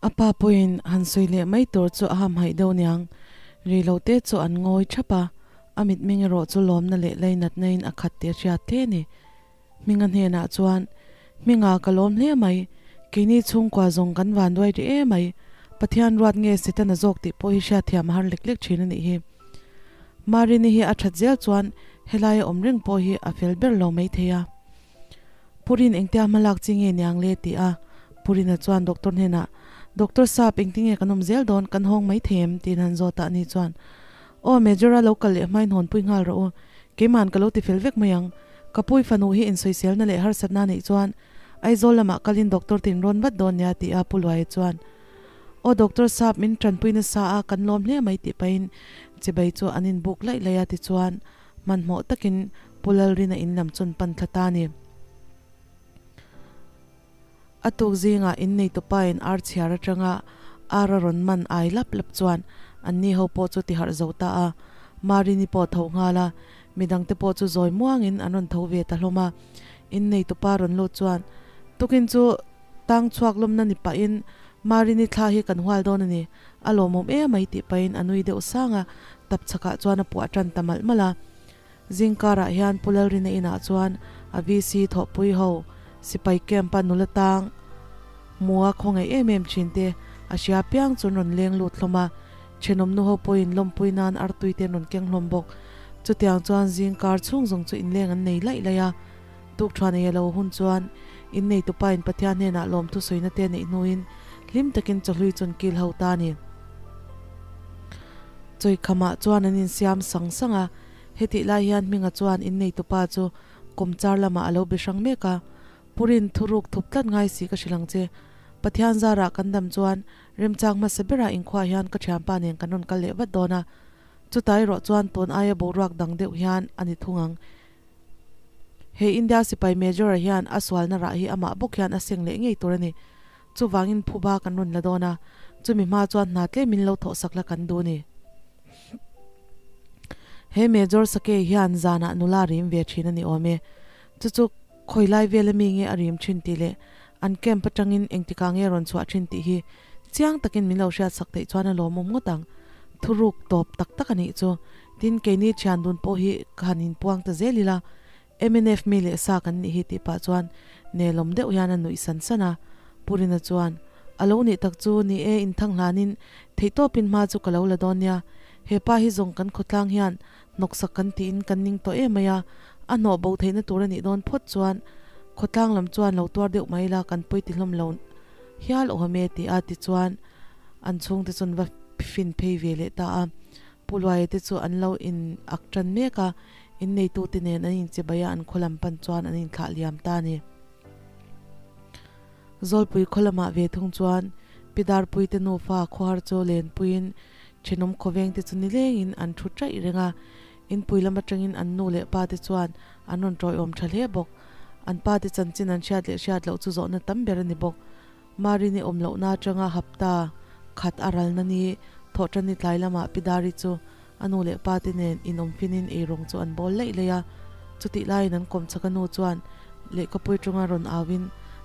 A pa pawhin han sawi leh mai tur chu a hamhaih deuh niang. Ri lo te chu an ngawi thap a, a mitmeng erawh chu lawmna leh lainatna in a khat tih a hriat hle a ni. Hminga hnenah chuan, Hminga ka lawm hle mai, keini chhungkua zawng kan van duai rih em mai, Pathian ruat nge Setana zawk tih pawh hi hriatthiam a har lek lek thin a nih hi. Marini hi a that zel chuan helaia awm reng pawh hi a fel ber lo maithei a. Purin engtia hma lak chi nge niang le ti a, Purina chuan doctor hnenah, Doctor Sap engtinge kan awm zel dawn, kan hawng mai thei em? tiin han zawt a, ani chuan, Aw Major-a lo kal leh hmain hawnpui nghal rawh u, keimahan ka lo ti fel vek mai ang, ka pui fanu hi insawiselna leh harsatna neih chuan Aizawl lamah kalin doctor te in rawn vat dawn nia ti a Pu Luaia chuan, Aw Doctor Sap min tanpui nasa a, kan lawm hle mai tih pahin chibai chu an inbuk laih laih a tichuan Hmanhmawh takin Pu Lalrina in lam chun pan thla ta ni. A tuk zingah innei tupain ar chhiar atanga ar a rawn man ai lap lap chuan anni ho pawh chu ti harh zo ta a. Marini pawh tho nghal a, midangte pawh chu zawi muangin an rawn tho ve ta hlawm a. Innei tupa rawn lut chuan tukin chu tang chhuak lawmna ni pahin Marini thla hi kan hual dawn a ni. A lawmawm emai tih pahin a nui deuh sang a, tap chhakah chuan a puah tan ta malh malh a. Zingkarah hian Pu Lalrina inah chuan a VC thawhpui ho sipai camp a nula tang hmua khawngaih em em thin te a hria piang chuan rawn leng lut hlawm a, thenawm nu ho pawhin lawmpui nan artui te an rawn keng hlawm bawk. Chutiang chuan zingkar chhung zawng chu inleng an nei laih laih a, tuk thuan ei a lo hun chuan innei tupain Pathian hnenah lawmthu sawina te neih hnuin hlim takin chawhlui chu an kil ho ta a ni. Chawikhamah chuan an insiam sang sang a, hetih lai hian Hminga chuan innei tupa chu kawmchar lamah a lo be hrang mek a, Purin thuruk thup tlat ngai si ka hrilh ang che. Pathian zarah kan dam chuan remchang hmasa berah inkhuah hian ka thianpa nen kan rawn kal leh vat dawn a, chuta erawh chuan tun aia boruak dang deuh hian a ni thung ang. He India sipai Major-a hian a sualna rah hi amah bawk hian a seng leh ngei tur a ni. Chuvangin phuba kan rawn la dawn a, chumi hma chuan hna tlem in lo thawhsak la kan duh a ni. He Major Sakei hian zanah nula rim ve thin a ni awm e. Chu chu khawi lai vel ami nge a rim thin tih leh an camp atangin engtikah nge rawn chhuah thin tih hi chiang takin min lo hriatsak theih chuan a lawmawm ngawt ang. Thuruk tawp tak tak a nih chu. Tin, keini thian dun pawh hi ka han inpuang ta zel ila, mnf mi leh sa kan nih hi tih pah chuan nelawm deuh hian a nuih san san a. Pu Rina chuan, A lo nih tak chu, ni e, inthang hlanin theihtawpin hma chu ka lo la dawn nia. He pa hi zawng kan khawtlang hian hnawksak kan tiin kan ning tawh em mai a, a hnawh bo theihna tur a nih dawn phawt chuan khawtlang lam chuan lo tuar deuh mai ila kan pawi ti hlawm lo hial awm e ti a ti chuan an chhungte chuan va fin phei ve leh ta a. Pu Luaia te chu an lo in ak tan mek a, inneitute nen an inchibai a, an khaw lam pan chuan an inthlah liam ta a ni. Zawlpui khaw lamah ve thung chuan Pi Darpui te nufa khawhar chu lenpuiin thenawm khawveng te chu nilengin an thu chaih reng a, inpui lam atangin an nu leh pa te chuan an rawn tawiawm tha hle bawk. An pa te chanchin an hriat leh hriat loh chu zawhna tam ber a ni bawk. Marini awm lohna atanga hapta khat a ralna ni thawhṭanni tlai lamah Pi Dari chu a nu leh pa te nen inawm finin eirawng chu an bawl laih laih a. Chutih laiin an kawm chak a nu chuan lehkhapui aṭanga rawn auin,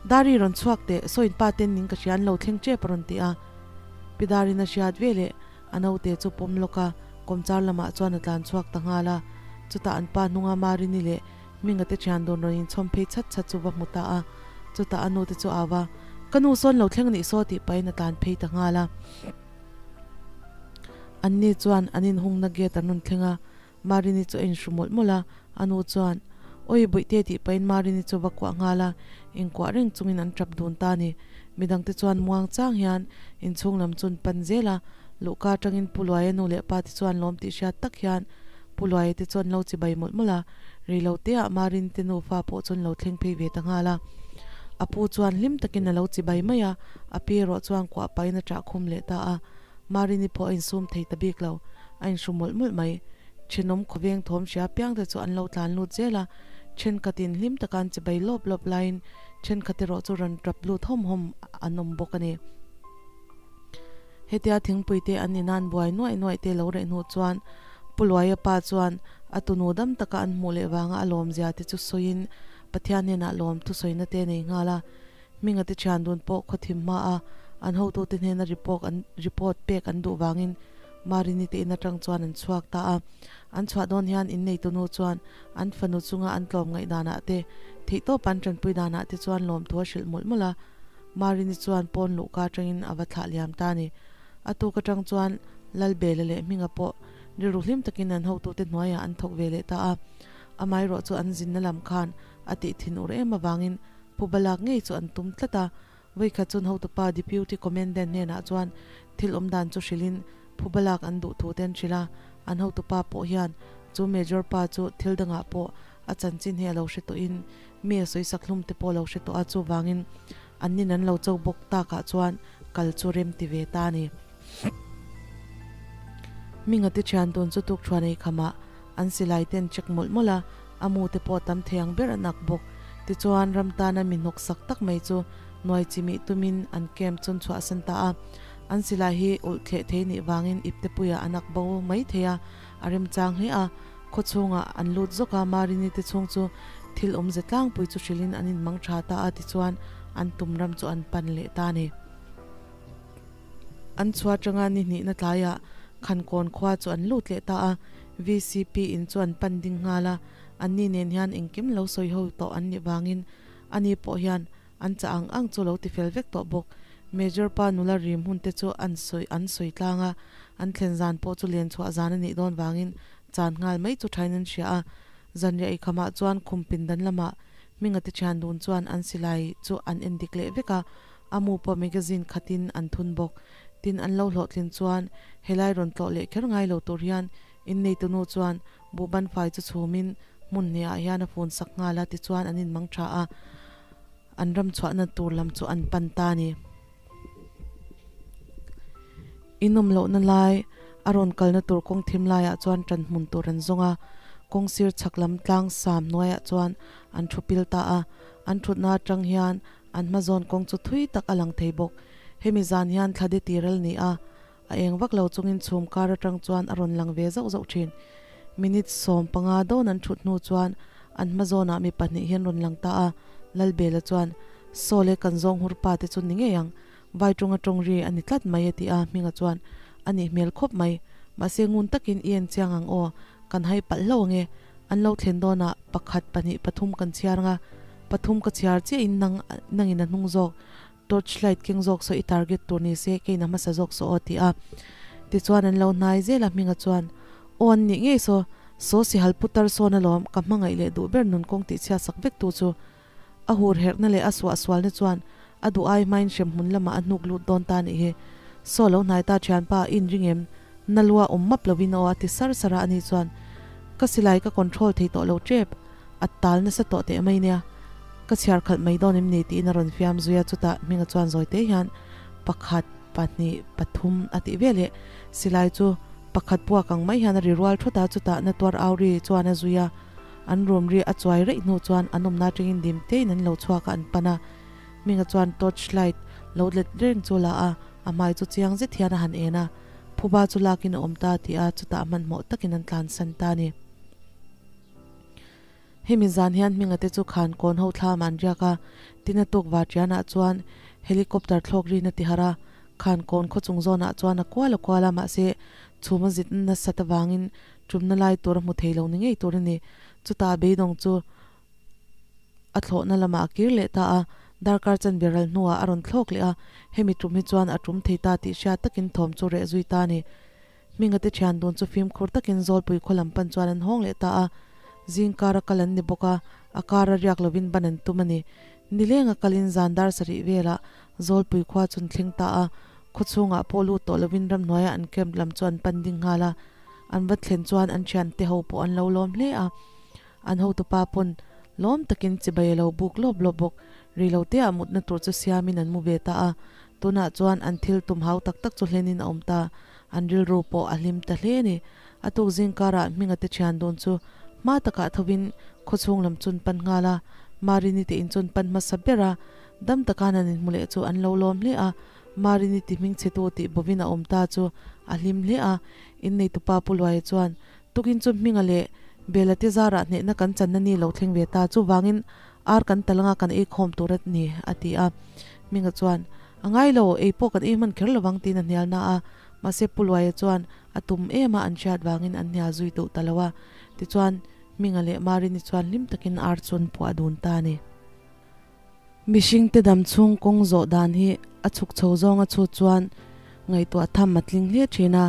Dari rawn chhuak teh, sawiin pa ten ning ka hria an lo thleng ṭep a rawn ti a. Pi Darin a hriat veleh a naute chu pawm lawk a, kawmchar lamah chuan a tlan chhuak ta nghal a. Chutah an pa hnunga Marini leh Hminga te thian dun rawn inchhawm phei chat chat chu va hmu ta a, chutah a nu te chu au va, Ka nu sawn lo thleng nih saw tih pahin a tlan phei ta nghal a. Anni chuan an inhungna gate an rawn thleng a, Marini chu a inhru mawlh mawlh a, a nu chuan, Awi Bawihte tih pahin Marini chu va kuah nghal a, inkuah reng chungin an tap dun ta a ni. Midangte chuan muang chang hian inchhung lam chu an pan zel a, luhka atangin Pu Luaia nu leh pa te chuan lawm tih hriat tak hian Pu Luaia te chu an lo chibai mawlh mawlh a, rei lo te ah Marin te nufa pawh chu an lo thleng phei ve ta nghal a. A pu chuan hlim takin a lo chibai mai a, a pi erawh chuan kuah pahin a ṭah khum leh ta a. Marini pawh a insum thei ta bik lo, a inhru mawlh mawlh mai. Thenawm khawveng thawm hria piang te chu an lo tlan lut zel a, thenkhatin hlim taka an chibai lawp lawp laiin thenkhat erawh chu rawn ṭap lut hawm hawm an awm bawk a ni. Hetia thingpui te an inan buai nuaih nuaih te lo reh hnu chuan Pu Luaia pa chuan a tunu dam taka an hmuh leh vanga a lawmzia te chu sawiin Pathian hnenah lawm thusawina te a nei nghal a. Hminga te thian dun pawh khawthim hma a An hotute hnena report an report pek an duh vangin Marini te in atang chuan an chhuak ta a. An chhuah dawn hian inneitu nu chuan an fanu chunga an tlawm ngaih danah te, theihtawp an tanpui danah te chuan lawmthu a hrilh mawlh mawlh a. Marini chuan pawn luhka atangin a va thlah liam ta a ni. A tuk atang chuan Lalbela leh Hminga pawh rilru hlim takin an hotute hnuaiah an thawk ve leh ta a. Amaherawh chu an zinna lam khan a tih thin ur em avangin Pu Balak ngei chu an tum tlat a. Vawikhat chun hotupa Deputy Commandant hnenah chuan thil awm dan chu hrilhin Phu Balak an duh thu te an hrilh a. An hotupa pawh hian chu Major pa chu thil dangah pawh a chanchin hi a lo hre tawhin mi a sawisak hlum te pawh a lo hre tawh a, chuvangin an nin an lo cho bawk takah chuan kal chu rem ti ve ta a ni. Hminga te thian tun chu tukṭhuan ei khamah an silai ten check mawlh mawlh a, a mu te pawh tam thei ang ber an ak bawk. Tichuan ram tana mi hnawk sak tak mai chu nuai chimih tumin an camp chun chhuahsan ta a. An silai hi ulh thleh thei nih vangin ipte puiah an ak bo mai thei a, a remchang hle a. Khaw chhungah an lut zawk a, Marini te chhung chu thil awmze tlangpui chu hrilhin an inmang tha ta a, tichuan an tum ram chu an pan leh ta a ni. An chhuah atanga ni hnihna tlaiah Khankawn khua chu an lut leh ta a, VCP in chu an pan ding nghal a, anni nen hian engkim lo sawi ho tawh an nih vangin ani pawh hian an chah ang ang chu lo ti fel vek tawh bawk. Major pa nula rim hun te chu an sawi an sawi tlang a, an thlen zan pawh chu len chhuah zan a nih dawn vangin chan nghal mai chu thain an hria a. Zanriah ikhamah chuan khum pindan lamah Hminga te thian dun chuan an silai chu an en dik leh vek a, A mu pawh magazine khatin an thun bawk. Tin, an lo hlawhtlin chuan helai rawn tlawh leh kher ngai lo tur hian inneitunu chuan buhban fai chu chhumin hmun hnehah hian a fun sak nghal a, tichuan an inmang tha a, an ram chhuahna tur lam chu an pan ta a ni. Inawm lohna lai a rawn kalna tur kawng thim laiah chuan ṭan hmun tur an zawng a, kawng sir chhak lam tlang sam hnuaiah chuan an thu pil ta a, an ṭhutna aṭang hian An hma zawn kawng chu thui tak a lang thei bawk. Hemi zan hian thla de tiral ni a, a eng vak lo chungin chhum kar atang chuan a rawn lang ve zauh zauh thin. Minute 15 dawn an thut hnu chuan an hma zawnah mi pahnih hian rawn lang ta a, Lalbela chuan, Saw le kan zawng hur pa te chu ni ngei ang, vai tawnga tawng ri a ni tlat mai a ti a, Hminga chuan, A nih hmel khawp mai, mahse ngun takin i en chiang ang aw, kan hai palh hlo ang e, An lo thlen dawnah pakhat, pahnih, pathum kan chhiar ang a, pathum ka chhiar chiah in nang nangin a hnung zawk torch light keng zawk saw i target tur ni se keiin a hmasa zawk saw aw ti a. Tichuan an lo hnai zel a hminga chuan aw an nih ngei saw, saw sihal putar sawn alawm ka hmangaih leh duh ber nun kawng tihchhiat sak vek tu chu a hur herhna leh a suahsualna chuan a duh ai hmain hremhmun lamah a hnuk lut dawn ta nih hi. Saw lo hnai ta thianpa a inring em? Na lua awm map lovin aw a ti sar sar a, ani chuan ka silai ka control thei tawh lo tep, a tal nasa tawh teh mai nia, ka chhiar khalh mai dawn em ni tiin a rawn fiam zui a, chutah Hminga chuan zawi te hian pakhat, pahnih, pathum a tih veleh silai chu pakhat puak ang mai hian a ri rual thut a, chutah na tuar au ri chuan a zui a. An room ri a chuai reih hnu chuan an awmna atangin dim tein an lo chhuak a an pan a. Hminga chuan torch light lo let reng chu la a, a hmai chu chiang zet hian a han en a. Phuba chu lakin a awm ta tih a, chutah hmanhmawh takin an tlansan ta a ni. Hemi zan hian Hminga te chu khan kawn ho thlam an riak a, tin a tuk Vartianah chuan helicopter thlawk rin a ti harh a. Khan kawn khaw chung zawnah chuan a kual a kual a, mahse chhum a zit nasat avangin Tumna lai tur a hmu thei lo ni ngei tur a ni. Chutah beidawng chu a thlawhna lamah a kir leh ta a, darkar chanve ral hnuah a rawn thlawk leh a, hemi tum hi chuan a tum thei ta tih hriat takin thawm chu reh zui ta a ni. Hminga te thian dun chu fimkhur takin Zawlpui khaw lam pan chuan an hawng leh ta a, zing kara kal an ni bawk a, a kara riak lovin ban an tum a ni. Nilenga kalin zan dar sarih velah Zawlpui khua chu an thleng ta a, khaw chhungah pawh lut tawh lovin ramhnuaia an camp lam chu an pan ding nghal a. An va thlen chuan an thiante ho pawh an lo lawm hle a, an hotupa pawn lawm takin chibai a lo buk lawp lawp bawk. Ri lo te ah mutna tur chu siamin an mu ve ta a, tunah chuan an thil tum hau tak tak chu hlenin a awm ta, an rilru pawh a hlim ta hle a ni. A tuk zing karah Hminga te thian dun chu hma takah thovin khawchhung lam chun pan nghal a, Marini te in chun pan hmasa ber a, dam takan an inhmu leh chu an lo lawm hle a, Marini ti hming chhetu tih bawvin a awm ta chu a hlim hle a, inneitupa Pu Luaia chuan, Tukin chu Hminga leh Bela te zarah hnehna kan channa ni lo thleng ve ta, chuvangin ar kan tal anga kan eikhawm tur a ni, a ti a. Hminga chuan, A ngai lo, ei pawh kan ei hman kher lovang tiin a hnial na a, mahse Pu Luaia chuan a tum em a an hriat vangin an hnial zui duh ta lo a. Tichuan, Hminga leh Marini chuan hlim takin ar chu an puah dun ta a ni. Mihringte dam chhung kawng zawh dan hi a chhuk chho zawng a chhut chuan ngaihtuah tham a tling hle thin a,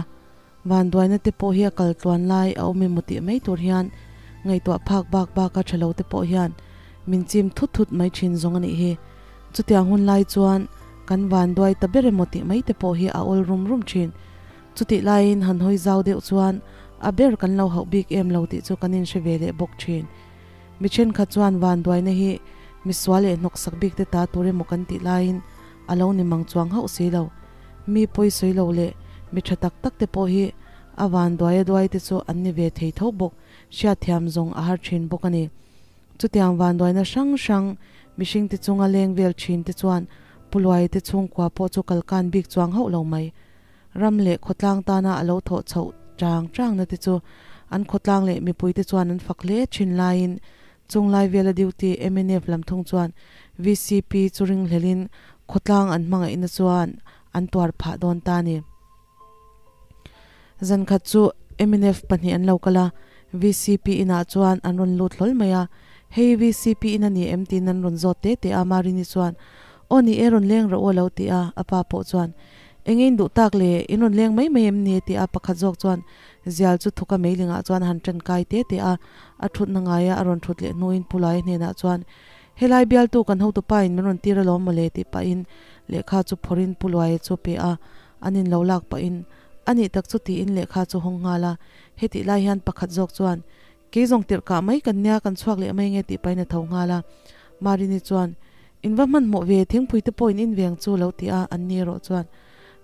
vanduaina te pawh hi a kal tluan lai a awm emaw tih mai tur hian ngaihtuah phak bak bak a tha lo te pawh hian min chim thut thut mai thin zawng a nih hi. Chutiang hun lai chuan kan vanduai ta ber emaw tih mai te pawh hi a awl rum rum thin. Chutih laiin han hawi zau deuh chuan a ber kan lo hauh bik em lo tih chu kan inhre ve leh bawk thin. Mi thenkhat chuan vanduaina hi misual leh hnawksak bik te ta tur emaw kan tih laiin a lo ni mang chuang hauh si lo. Mi pawi sawi lo leh mi tha tak tak te pawh hi a vanduai a duai te chu an ni ve thei tho bawk, hriatthiam zawng a har thin bawk a ni. Chutiang vanduaina hrang hrang mihring te chunga leng vel thin te chuan Puluai te chhungkua pawh chu kalkan bik chuang hauh lo mai. Ram leh khawtlang tana a lo thawh chhoh chang changna te chu an khawtlang leh mipui te chuan an fak hle thin laiin chunglai vela duty mnf lam thung chuan VCP chu ringhlelin khawtlang an hmangaihna chuan an tuar phah dawn ta a ni. Zankhat chu mnf pahnih an lo kal a, VCP inah chuan an rawn lut hlawl mai a, Hei VCP in a ni em tiin an rawn zawt te te a, Marini chuan Aw ni e rawn leng rawh u a lo ti a, a pa pawh chuan Eng in duh tak le, in rawn leng mai mai em ni? ti a pakhat zawk chuan zial chu thuka meilingah chuan a han ṭan kai te te a, a ṭhutna ngaia a rawn ṭhut leh hnuin Pu Laia hnenah chuan Helai bialtu kan hotu pa in min rawn tir alawm mawle tih pahin lehkha chu phawrhin Pu Luaia chu pe a, an in lo lak pahin a nih tak chu tiin lehkha chu hawng nghal a, hetih lai hian pakhat zawk chuan Kei zawng tirh kah mai kan nia kan chhuak leh mai nge tih pahin a tho nghal a. Marini chuan, In va hmanhmawh ve, thingpui te pawh in in veng chu lo ti a, an ni erawh chuan,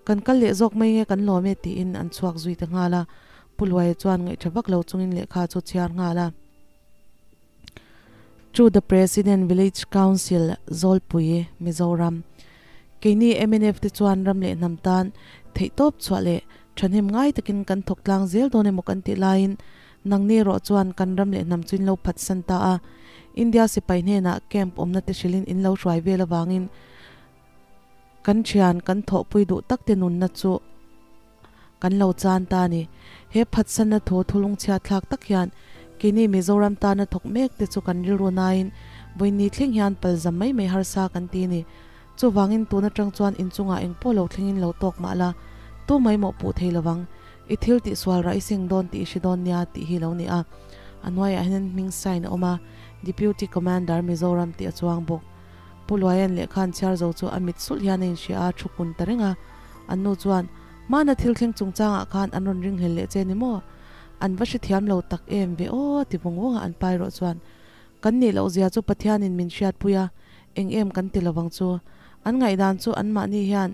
Kan kal leh zawk mai nge kan lawm e tiin an chhuak zui ta nghal a. Pu Luaia chuan ngaihṭha vak lo chungin lehkha chu chhiar nghal a. To the President Village Council, Zawlpui, Mizoram. Keini mnf te chuan ram leh hnam tan theihtawp chhuah leh thahnem ngai takin kan thawk tlang zel dawn emaw kan tih laiin Nangni erawh chuan kan ram leh hnam chu in lo phatsan ta a, India sipai hnenah camp awmna te hrilhin in lo hruai vel avangin kan thian kan thawhpui duh tak te nunna chu kan lo chan ta a ni. He phatsanna thu thulungchhiat thlak tak hian keini Mizoram tana thawk mek te chu kan rilru nain vawiin thleng hian palzam mai mai harsa kan ti a ni. Chuvangin tun atang chuan inchungah engpawh lo thlengin lo tawk mah la, tu mai mawh puh thei lovang. I thil tih sual rah i seng dawn tih i hre dawn nia tih hi lo ni a. A hnuaiah hian hming sign a awm a, Deputy Commander Mizoram tih a chuang bawk. Pu Luaian lehkha an chhiar zo chu a mit sulh hian a inhria a, thu kun ta reng a. An nu chuan, Hmana thil thleng chungchangah khan an rawn ringhlel leh che ni maw? An va hrethiam lo tak em ve aw ti vawng vawng a an pai rawh chuan. Kan nih loh zia chu Pathianin min hriatpui a, eng em kan ti lovang chu. An ngaihdan chu anmahni hian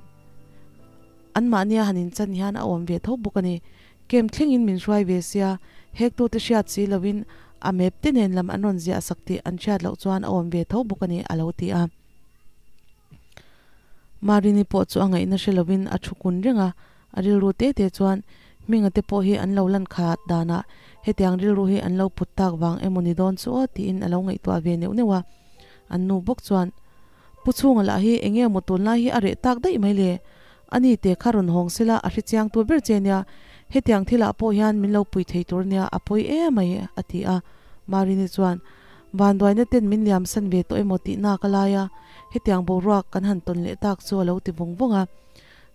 Anmahnia han inchan hian a awm ve tho bawk a ni. Camp thlengin min hruai ve sia, hektute hriat si loin a map te nen lam an rawn ziah sak tih an hriat loh chuan a awm ve tho bawk a ni, a lo ti a. Marini pawh chu a ngaihna hre loin a thu kun reng a, a rilru te te chuan Hminga te pawh hi an lo lan khat danah hetiang rilru hi an lo put tak vang emaw ni dawn chu aw tiin a lo ngaihtuah ve neuh neuh a. An nu bawk chuan Pu chhunga lah hi eng nge maw tunlai hi a reh tak daih mai le? Ani te kha rawn hawng sela a hre chiang tur ber che nia, hetiang thilah pawh hian min lo pui thei tur nia a pawi em mai a ti a. Marini chuan, Vanduaina ten min liam san ve tawh emaw tih nak a lai a, hetiang boruak kan han tawn leh tak chu a lo ti vawng vawng a.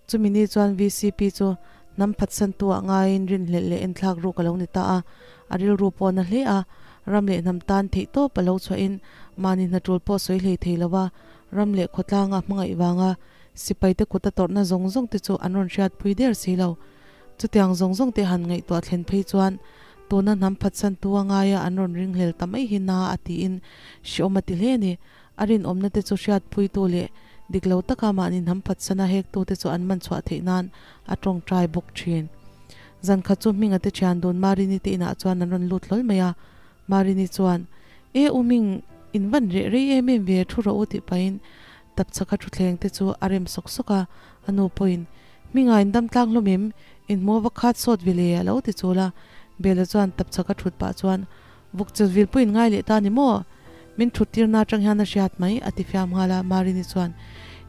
Chumi ni chuan VCP chu hnam phatsantu ah ngaiin rinhlelh leh enthlak ruk a lo ni ta a, a rilru pawh na hle a, ram leh hnam tan theihtawp a lo chhuahin mahni hna tul pawh sawi hlei thei lo va, ram leh khawtlanga hmangaih vanga sipaite kut a tawrhna zawng zawng te chu an rawn hriatpui der si lo. Chutiang zawng zawng te han ngaihtuah thlen phei chuan tuna hnam phatsantu a ngaia an rawn ringhlel ta mai hi na a tiin hreawm a ti hle a ni. A rinawmna te chu hriatpuitu leh dik lo taka mahni hnam phatsana hektute chu an man chhuah theih nan a tawngtai bawk thin. Zan khat chu Hminga te thian dun Marini te inah chuan an rawn lut hlawl mai a. Marini chuan, E u Hming, in van reh rei em em ve, thu rawh u tih pahin tapchhaka thuthleng te chu a rem sawk sawk a. A nu pawhin, Hminga in dam tlang hlawm em? In hmuh va khat sawt ve le a lo ti chul a. Bela chuan tapchhaka thut pah chuan, Vuk chu vilpui in ngai leh ta ni maw? Min thut tirna atang hian a hriat mai, a ti fiam nghal a, Marini chuan,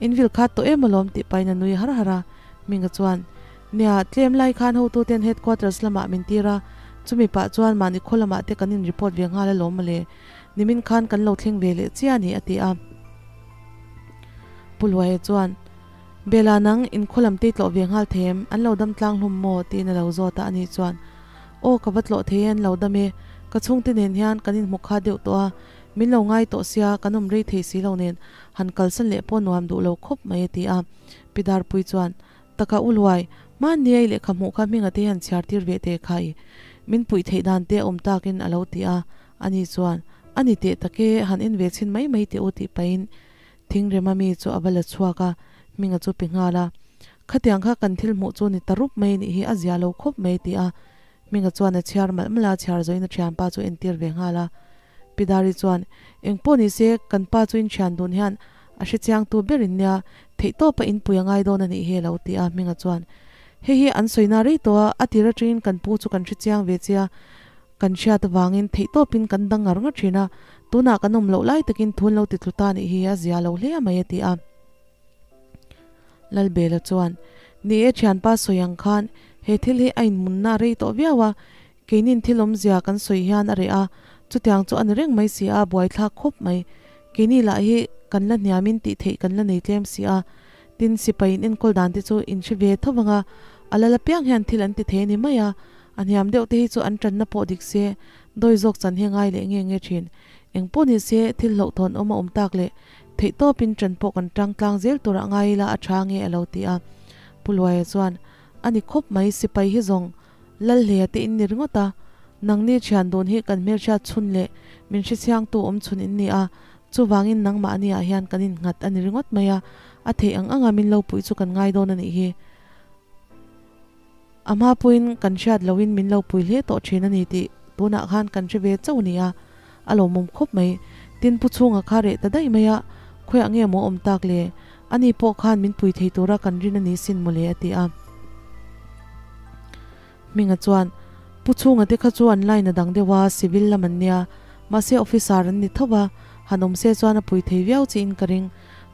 In vil khat tawh em alawm tih pahin a nui har har a. Hminga chuan, Nia, tlem lai khan hotuten headquarters lamah min tir a, chumi pah chuan mahni khaw lamah te kan in report ve nghal alawm mawle. Nimin khan kan lo thleng ve leh chiah a ni, a ti a. Pu Luaia chuan, Bela nang, in khaw lam te i tlawh ve nghal thei em? An lo dam tlang hlum maw? tiin a lo zawt a, ani chuan, Aw, ka va tlawh thei e, an lo dam e. Ka chhungte nen hian kan inhmu kha deuh tawh a, min lo ngai tawh sia, kan awm rei thei si lo nen, han kalsan leh pawh nuam duh lo khawp mai, a ti a. Pi Darpui chuan, Taka u Luai, hmanni a i lehkha hmuh kha hminga te hian chhiar tir ve teh kha i min puih theih dan te awm takin a lo ti a, ani chuan, A ni teh tak e, han en ve chhin mai mai teh u tih pahin thingrema mi chu a va la chhuak a, hminga chu pe nghal a. Khatiang kha kan thil hmuh chu ni ta rup mai nih hi a zia lo khawp mai ti a, hminga chuan a chhiar malh malh a, chhiar zawhin a thianpa chu entir ve nghal a. Pi Dari chuan, Eng pawh ni se, kan pa chu in thian dun hian a hre chiangtu ber in nia, theihtawpa in pui a ngai dawn a nih hi a lo ti a, Hminga chuan, Hei hi an sawina rei tawh a, a tir atangin kan pu chu kan hre chiang ve che a, kan hriat avangin theihtawpin kan dang ngar ngar thin a, tunah kan awm loh lai takin thun lo ti tlu ta nih hi a zia lo hle mai a ti a. Lalbela chuan, Ni e thianpa sawi ang khan he thil hi a inmunna rei tawh viau a, Keinin thil awmzia kan sawi hian a reh a, chutiang chu a ni reng mai si a, buaithlak khawp mai. Keini lah hi kan la hniamin tih theih kan la nei tlem si a, tin sipai in enkawl dan te chu in hre ve tho vang a, a lal apiang hian thil an ti thei a ni mai a, a hniam deuh te hi chu an tanna pawh dik se, dawi zawk chan hi a ngai leh nge nge thin. Eng pawh ni se, thil hlauhthawn awm a awm tak leh theih tawpin tan pawh kan tang tlang zel turah ngai ila a tha nge a lo ti a. Pu Luaia chuan, A ni khawp mai, sipai hi zawng Lalhleia te in ni ringawt a, nangni thian dun hi kan hmelhriat chhun leh min hrechiangtu awm chhun in ni a, chuvangin nangmahni ah hian kan innghat a ni ringawt mai a, a theih ang anga min lo puih chu kan ngai dawn a nih hi. A hma pawhin kan hriat lohin min lo pui hle tawh thin a ni tih tunah khan kan hre ve chauh a ni a, a lawmawm khawp mai. Tin pu chhunga kha reh ta daih mai a, khawiah nge maw awm tak le? Ani pawh khan min pui thei tura kan rin a ni sin mawle a ti a. Hminga chuan, Pu chhunga te kha chu an line a dang deuh a, civil lam an nia, mahse officer an ni tho va, han awm se chuan a pui thei viau chiin ka ring.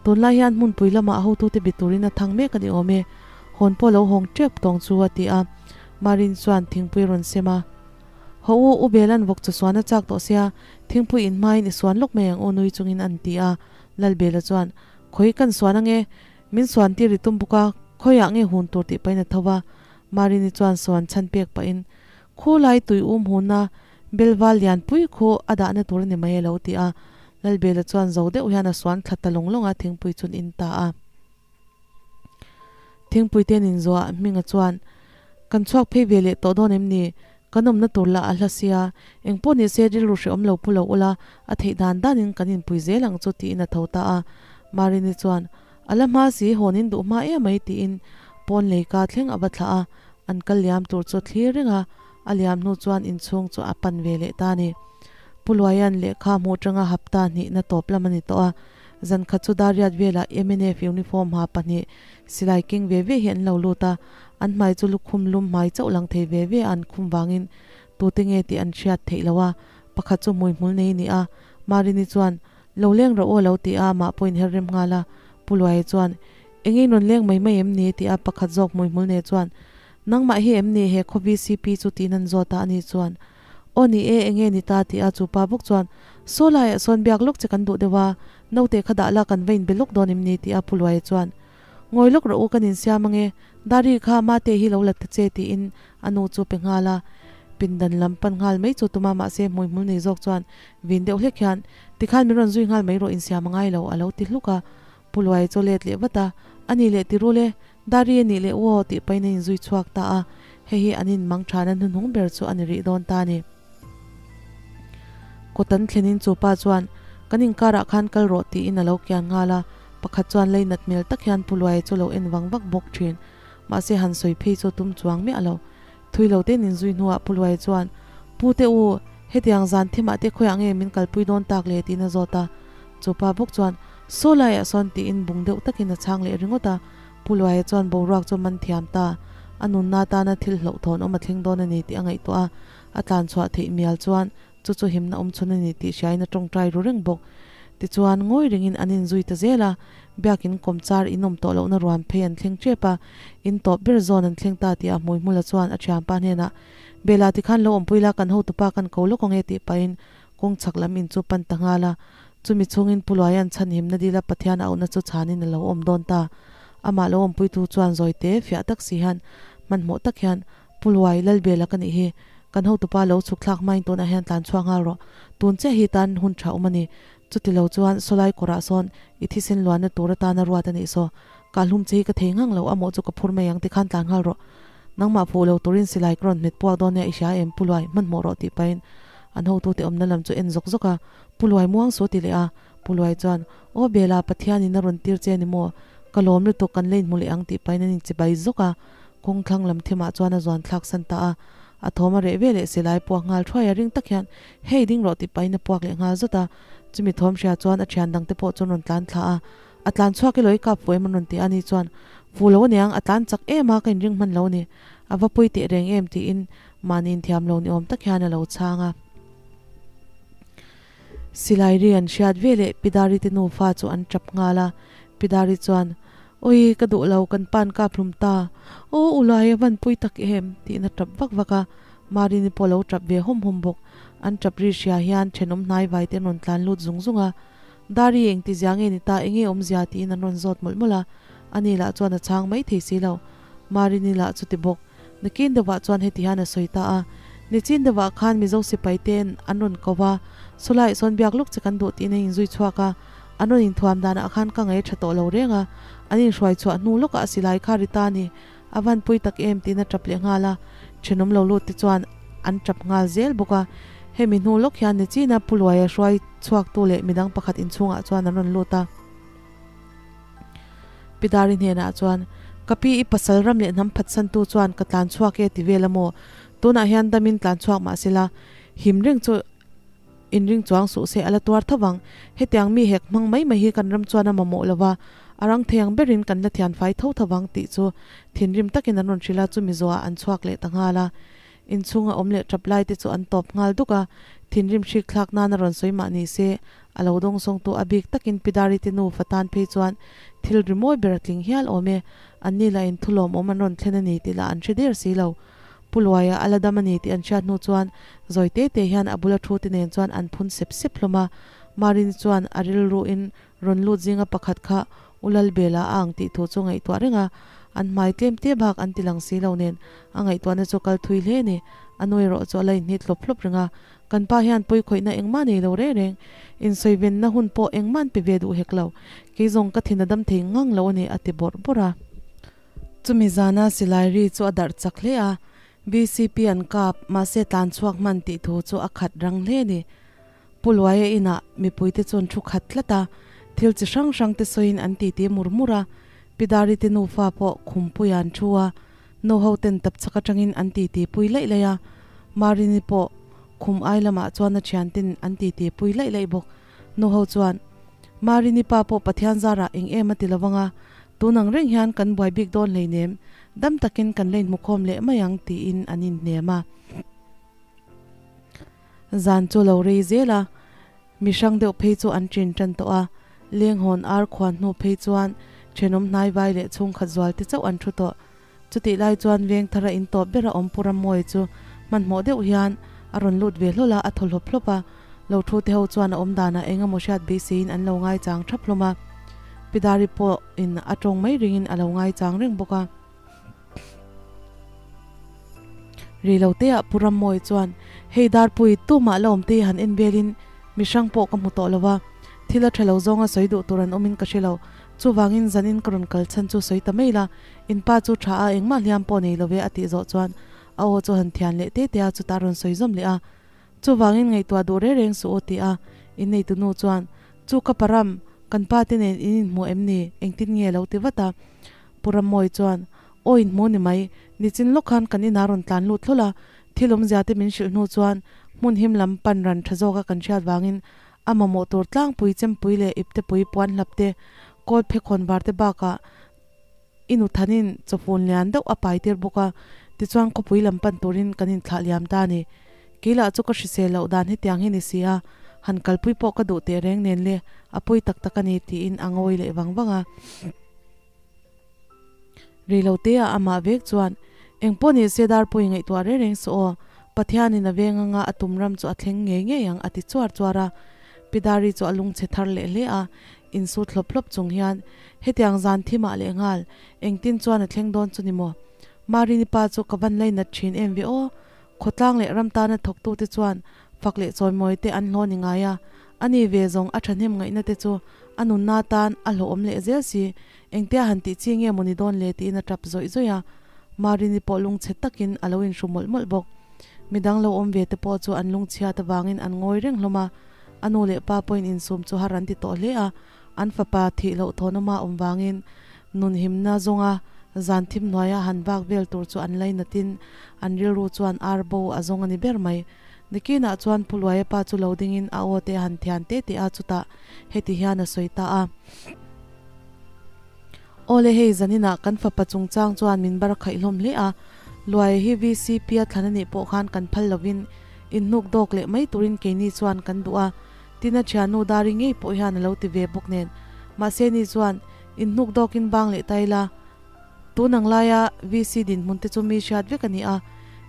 Tunlai hian hmunpui lamah hotute be turin a thang mek a ni awm e, hawn pawh lo hawng tep tawng chu a ti a. Marin chuan thingpui a rawn sem a. Haw u, u Belan vawk chu suan a chak tawh sia, thingpui in hmain i suan lawk mai ang u nui chungin an ti a. Lalbela chuan, Khawi kan suan ange? Min suan tir i tum bawk a, khawiah nge hun tur tih pahin a tho va. Marini chuan suan chhan pek pahin, Khu lai tui um huna Belval lianpui khu a dahna tur a ni mai a lo ti a. Lalbela chuan zo deuh hian a suan thla ta lawng lawng a, thingpui chun in ta a. Thingpui te nin zuah Hminga chuan, Kan chhuak phei ve leh tawh dawn em ni? Kan awmna tur lah a hla sia, eng pawh ni se rilru hrehawm lo pu lo ula, a theih dan danin kan inpui zel ang chu tiin a tho ta a. Marini chuan, A la hma si, hawnin duh hma em mai tiin pawn leika thleng a va thlah a, an kal liam tur chu thlir reng a, a liam hnu chuan inchhung chu a pan ve leh ta a ni. Pu Luaia'n lehkha hmuh tanga hapta hnihna tawp lam a ni tawh a, zan khat chu Dariat velah mnf uniform ha pahnih silai keng ve ve hi an lo lut a, an hmai chu lukhum lum hmai chauh lang thei ve ve a an khum vangin tute nge tih an hriat theih lo a, pakhat chu hmuihmul nei a ni a, Marini chuan Lo leng rawh u a lo ti a, amah pawhin her rem nghal a, Pu Luaia chuan Eng in rawn leng mai mai em ni? ti a, pakhat zawk hmuihmul nei chuan Nangmah hi em ni he khaw VCP chu tiin an zawt a, ani chuan Aw ni e, enge ni ta? ti a, chu pa bawk chuan Saw laiah sawn biak lawk che kan duh deuh a, naute kha dah la kan va inbe lawk dawn em ni? ti a, Pu Luaia chuan Ngawi lawk rawh u kan insiam ange, Dari kha mate hi lo la ta che tiin a nu chu pe nghal a, pindan lam pan nghal mai chu tuma mahse hmuihmul nei zawk chuan vin deuh hlek hian tikhan min rawn zui nghal mai rawh insiam a ngai lo a lo ti hluk a, Pu Luai chu let leh vat a, a nih leh ti rul e, Dari a nih leh uaw tih pahin a inzui chhuak ta a, hei hi an inmang thana hnuhnung ber chu a ni rih dawn ta a ni. Kawt an thlenin chu pa chuan kan inkarah khan kal rawh tiin a lo kian nghal a, pakhat chuan leinat hmel tak hian Pu Luai chu lo en vang vak bawk thin. Mahse han sawi phei chu tum chuang miah lo. Thui lo tein inzui hnuah Pu Luai chuan, Pu te u, hetiang zan thimah te khawiah nge min kalpui dawn tak le? tiin a zawt a. Chu pa bawk chuan, Saw laiah sawn tiin bung deuh takin a chhang leh ringawt a. Pu Luaia chuan boruak chu man thiam ta. A nunna tana thil hlauhthawn awm a thleng dawn a ni tih a ngaihtuah a. A tlan chhuah theih mial chuan chu chu himna awm chhun a ni tih hriain a tawngtai ru reng bawk. Tichuan, ngawi rengin an inzui ta zel a, biakin kawmchar inawm tawh lohna ruam phei an thleng tep a, in tawp ber zawn an thleng ta tih a hmuihmula chuan a thianpa hnenah, Bela tikhan lo awmpui la, kan hotupa kan ko lawk ang e tih pahin kawng chhak lam in chu pan ta nghal a. Chumi chhungin Pu Luaia'n chhanhimna dila Pathian a auhna chu chhanin a lo awm dawn ta. Amah lo awmpuitu chuan zawi te fiah tak si hian hmanhmawh tak hian, Pu Luai, Lalbela ka nih hi. Kan hotupa lo chhuk thlak hmain tunah hian tlan chhuak nghal rawh. Tun chiah hi tan hun tha awm a ni. Chuti lo chuan sawlai kawrah sawn i thisen luanna tur atana ruat a nih saw. Kahlum che hi ka thei ngang lo, a mawh chu ka phur mai ang tikhan tlan nghal rawh. Nangmah fuh lo turin silai ka rawn hmet puak dawn nia i hria em Pu Luai, hmanhmawh rawh tih pahin an hotute awmna lam chu en zawk zawk a, Pu Luai muang su ti leh a, Pu Luai chuan, Aw Bela, Pathianin a rawn tir che ni maw? Ka lawm lutuk kan la inhmu leh ang tih pahin an inchibai zawk a, kawng thlang lam thimah chuan a zuan thlak san ta a, a thawm a reh ve leh silai puak nghal thuai a ring tak hian Hei ding rawh tih pahin a puak leh nghal zawt a, chumi thawm hria chuan a thian dangte pawh chuan rawn tlan thla a, A tlan chhuak i lo i kap fu em an rawn ti a ni chuan fu lo aniang a tlan chak em a ka inring hman lo ni a va pui teh reng em tiin mahni inthiam lo ni awm tak hian a lo chhang a. Silai ri an hriat ve leh Pidari te nufa chu an tap nghal a, Pidari chuan Awi ka duh lo kan pan kap hlum ta aw Ulai a van pui tak em tiin a tap vak vak a, Marini pawh a lo tap ve hawm hawm bawk, an tap ri hria hian thenawm hnai vai te an rawn tlan lut zung zung a. Dari eng ti zia nge ni ta, enge awmzia tiin an rawn zawt mawlh mawlh a, ani lah chuan a chhang mai thei si lo. Marini lah chu ti bawk. Nakin deuhah chuan heti hian a sawi ta a, Nichin deuhah khan Mizo sipai te'n an rawn ko va, Sawlaiah sawn biak luk che kan duh tiin a inzui chhuak a, an rawn inthuam danah khan ka ngaih a tha tawh lo reng a, an inhruai chhuah hnu lawkah a silai kha ri ta ni, a van pui tak em tiin a tap leh nghal a, thenawm lo lut te chuan an tap nghal zel bawk a, hemi hnu lawk hian Nichina Pu Luaia hruai chhuaktu leh midang pakhat inchhungah chuan an rawn lut a. Pi Dari hnenah chuan, Ka pi i pasal ram leh hnam phatsantu chuan ka tlan chhuak e ti vel a maw? Tunah hian damin tlan chhuak mah sela, him reng chu inring chuang suh se a la tuar tho vang. Hetiang mi hek hmang mai mai hi kan ram chuan a mamawh lo va, a rang thei ang berin kan la thian fai tho tho vang tih chu thinrim takin an rawn hrilh a, chumi zawhah an chhuak leh ta nghal a. Inchhunga awm leh tap lai te chu an tawp nghal duk a, thinrim hrik thlak nan a rawn sawi mah ni se, a lo dawngsawngtu a bik takin Pidari te nufa tan phei chuan thil rimawi ber a tling hial awm e, anni lah in thulawmawm an rawn thlen a ni tih lah an hre der si lo. Pu Luaia a la dam a ni tih an hriat hnu chuan zawi te te hian a bula thu te nen chuan an phun sep sep hlawm a. Marini chuan a rilruin rawn lut zinga pakhat kha U Lalbela a ang tih thu chu ngaihtuah reng a, an hmai tlem te bak an ti lang si lo nen a ngaihtuahna chu kal thui hle a ni. A nu erawh chu a la inhnit hlawp hlawp reng a, kan pa hian pawi khawihna engmah nei lo reng reng, insawivenna hun pawh engmah an pe ve duh hek lo, kei zawng ka thin a dam thei ngang lo a ni a ti bawrh bawrh a. Chumi zana silai ri chu a darh chak hle a, VCP an kap, mahse tlan chhuak hman tih thu chu a khat rang hle a ni. Pu Luaia inah mipuite chuan thu khat tlat a, thil chi hrang hrang te sawiin an titi mur mur a, Pi Dari te nufa pawh khumpuia an thu a, nu ho ten tapchhak atangin an titi pui laih laih a, Marini pawh khum ai lamah chuan a thianten an titi pui laih laih bawk. Nu ho chuan, Marini pa pawh Pathian zarah eng em a ti lo vang a, tun ang reng hian kan buai bik dawn hleinem, dam takin kan la inhmukhawm leh mai ang tiin an inhnem a. Zan chu lo rei zel a, mi hrang deuh phei chu an ṭin ṭan tawh a, lenghawn ar khuan hnu phei chuan ṭhenawm hnaivai leh chhungkhat zual te chauh an ṭhu tawh. Chutih lai chuan veng thara in tawp bera awm Pu Rammawi chu hmanhmawh deuh hian a rawn lut ve hlawl a, a thaw hlawp hlawp a. Lo thu te ho chuan a awm danah eng emaw hriat beiseiin an lo ngaichang thap hlawm a. Pi Dari pawhin a tawng mai ringin a lo ngaichang reng bawk a. Rei lo teah Pu Rammawi chuan, Hei Darpui, tumah la awm te hi han en velin mi hrang pawh ka hmu tawh lo va, thil a tha lo zawnga sawi duh tur an awmin ka hre lo. Chuvangin zanin ka rawn kal chhan chu sawi ta mai la, in pa chu tha a engmah hliam pawh nei lo ve a tih zawh chuan a aw chu han thian leh te te a chutah a rawn sawi zawm leh a. Chuvangin ngaihtuah duh reng reng suh aw ti a inneitu nu chuan, Chu ka param, kan pa te nen in inhmu em ni? Engtin nge lo ti vat a. Pu Rammawi chuan, Aw inhmu ni mai, nichin lawk khan kan inah rawn tlan lut thlawlh a, thil awmzia te min hrilh hnu chuan hmun him lam pan ran tha zawka kan hriat vangin A mamawh tur tlangpui chempui leh iptepui puan hlap te, kawl phekhawn var te bakah i nu thanin chawfun lian deuh a pai tir bawk a, tichuan khawpui lam pan turin kan inthlah liam ta a ni. Keilah chu ka hrisel loh dan hetiang hi ni si a, Han kalpui pawh ka duh teh reng nen le, a pawi tak tak a ni tiin a ngawi leh vang vang a. Reilote ah amah vek chuan, Engpawh ni se dar pawi ngaihtuah reng reng suh aw, Pathianin a veng anga a tum ram chu a thleng ngei ngei ang a ti chuar chuar a. Pi Dari chu a lungchhe thar leh hle a, insu thlawp thlawp chung hian, Hetiang zan thimah lehnghal, engtin chuan a thleng dawn chu ni maw? Marini pa chu ka van lainat thin em ve aw. Khawtlang leh ram tana thawktute chuan fak leh chawimawi te an hlaw ni ngai a, ani ve zawng a thahnem ngaihna te chu a nunna tan a hlawhawm leh zel si, engtia han tih chi nge maw ni dawn le tiin a tap zawih zawih a, Marini pawh lungchhe takin a lo inhru mawlh mawlh bawk. Midang lo awm ve te pawh chu an lungchhiat avangin an ngawi reng hlawm a, a nu leh pa pawhin insum chu har an ti tawh hle a, an fapa thih loh thawnawma awm vangin nunhimna zawnga zan thim hnuaia han vak vel tur chu an lainatin an rilru chuan ar bo a zawng a ni ber mai. Nikinah chuan Pu Luaia pa chu lo dingin a aw te a han thian te teh a, chutah heti hian a sawi ta a. Aw le hei zaninah kan fapa chungchang chuan min bar khaih hlawm hle a, Luaia hi VCP a thlan a nih pawh khan kan phal lovin inhnuk dawk leh mai turin keini chuan kan duh a, Tina thiannu Dari ngei pawh hian a lo ti ve bawk nen. Mahse ni chuan inhnuk dawkin bang leh ta ila, Tun ang laia VC dinhmun te chu mi hriat vek a ni a,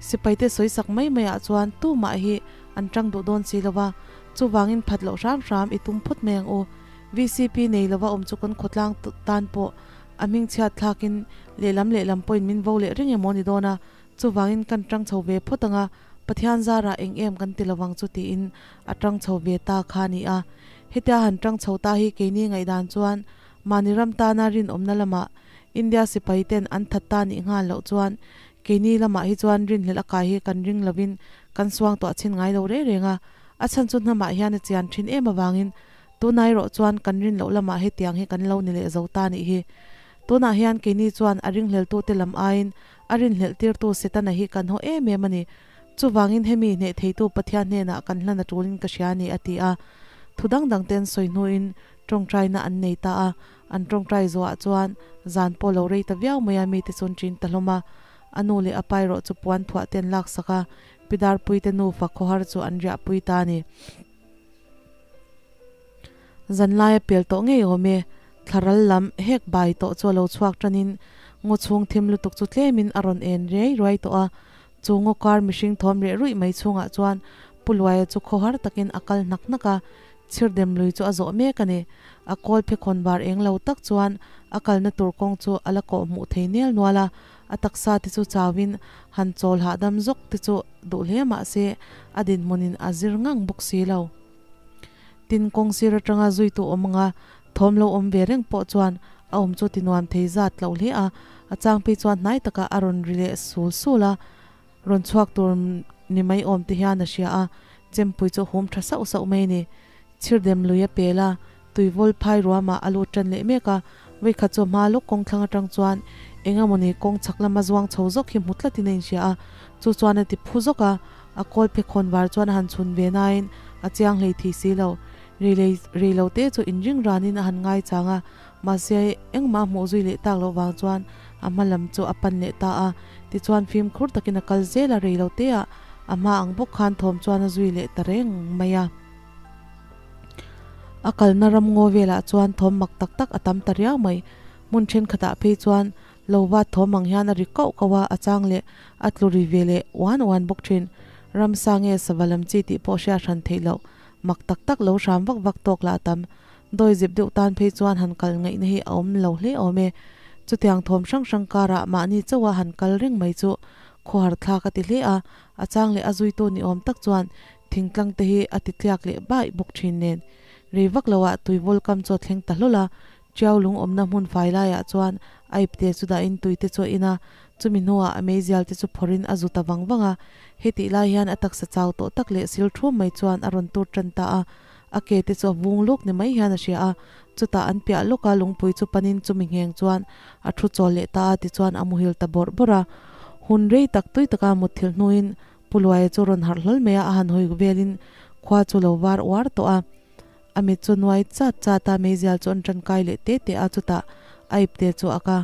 sipaite sawi sak mai maiah chuan tumah hi an tang duh dawn si lo va, chuvangin phat loh hram hram i tum phawt mai ang u. VCP nei lova awm chu kan khawtlang tan pawh a hmingchhiat thlakin lehlam lehlam pawhin min vo leh reng emaw ni dawn a, chuvangin kan tang chho ve phawt ang a, Pathian zarah eng em kan ti lovang chu tiin a tang chho ve ta kha a ni a. Hetia han tang chho ta hi keini ngaihdan chuan Mahni ram tana rinawmna lamah India sipai ten an that ta nih nghal loh chuan keini lamah hi chuan rinhlelh a kai hi kan ring lovin kan suang tuah chhin ngai lo reng reng a, a chhan chu hnamah hian a chian thin em avangin tunai erawh chuan kan rin loh lamah hetiang hi kan lo ni leh zo ta nih hi. Tunah hian keini chuan a ringhleltute lam aiin a rinhlelh tirtu Setana hi kan haw em em a ni. Chuvangin hemi hneh theitu Pathian hnenah kan hlan a tulin ka hria a ni a ti a. Thu dang dang ten sawi hnuin Tawngtaina an nei ta a, an tawngtai zawhah chuan zan pawh lo rei ta viau mai a, mite chu an ṭin ta hlawm a. A nu leh a pa erawh chu puan thuah te an laksak a, Pi Darpuite nufa khawhar chu an riahpui ta a ni. Zanlaia pel tawh ngei awm e, thlaral lam hek bai tawh chu a lo chhuak ṭanin ngaw chhung thim lutuk chu tlemin a rawn en riai ruai tawh a, chu ngaw kar mihring thawm reh ruih mai chhungah chuan Pu Luaia chu khawhar takin a kal hnak hnak a, Chhirdem lui chu a zawh mek a ni. A kawl phekhawn var eng lo tak chuan a kalna tur kawng chu a la kawh hmuh thei nel nual a, a taksa te chu chauin han chawl hahdam zawk te chu duh hle mah se a dinhmunin a zir ngang bawk si lo. Tin, kawng sir atanga zuitu awm anga thawm lo awm ve reng pawh chuan a awm chu tinuam thei zat loh hle a, a changphei chuan hnai takah a rawn ri leh sul sul a. Rawn chhuak tur ni mai awm te hian a hria a, chempui chu a hum tha sauh sauh mai a ni. Chhirdem lui a pel a, tuivawl phai ruamah a lut tan leh mek a, vawikhat chu a hma lawk kawng thlang atang chuan eng emawni kawng chhak lama zuang chho zawk hi hmu tlatin a inhria a, chu chuan a ti phu zawk a, a kawl phe khawn var chuan a han chhun ve nain a chiang hlei thei si lo. Rei rei lo te chu inring ranin a han ngai chang a, mahse engmah a hmuh zui leh tak loh vang chuan a hma lam chu a pan leh ta a, tichuan fimkhur takin a kal zel a, rei lo te ah a hma ang bawk khan thawm chuan a zui leh ta reng mai a. A kalna ram ngaw velah chuan thawm mak tak tak a tam ta riau mai, hmun thenkhatah phei chuan lo vat thawm ang hian a ri kauh kauh a, a chang leh a tlu ri ve leh uan uan bawk thin. Ramsa nge sava lam chi tih pawh hriat hran theih loh mak tak tak lo hram vak vak tawk lah a tam. Dawi zip deuh tan phei chuan han kal ngaihna hi a awm lo hle awm e. Chutiang thawm hrang hrang karah mahni chauha han kal reng mai chu khawhar thlak a ti hle a, a chang leh a zuitu ni awm tak chuan thingtlang te hi a ti tliak leh baih bawk thin nen. Rei vak loah tuivawl kam chu a thleng ta hlawl a, Tiau lung awmna hmun fai laiah chuan a ipte chu dahin tuite chu a in a, chumi hnuah a meizial te chu phawrhin a zu ta vang vang a. Hetih lai hian a taksa chau tawh tak leh sil thum mai chuan a rawn tur tan ta a, a ke te chu a vung luk ni mai hian a hria a, chutah an piah lawka lungpui chu panin chumi ngheng chuan a thu chawl leh ta a tichuan a muhil ta bawrh bawrh a. Hun rei tak tui taka mutthilh hnuin Pu Luaia chu rawn harh hlawl mai a, a han hawi velin khua chu lo var uar tawh a. A mit chu nuai chat chat a, meizial chu an tangkai leh te te a, chutah a ipte chu a ka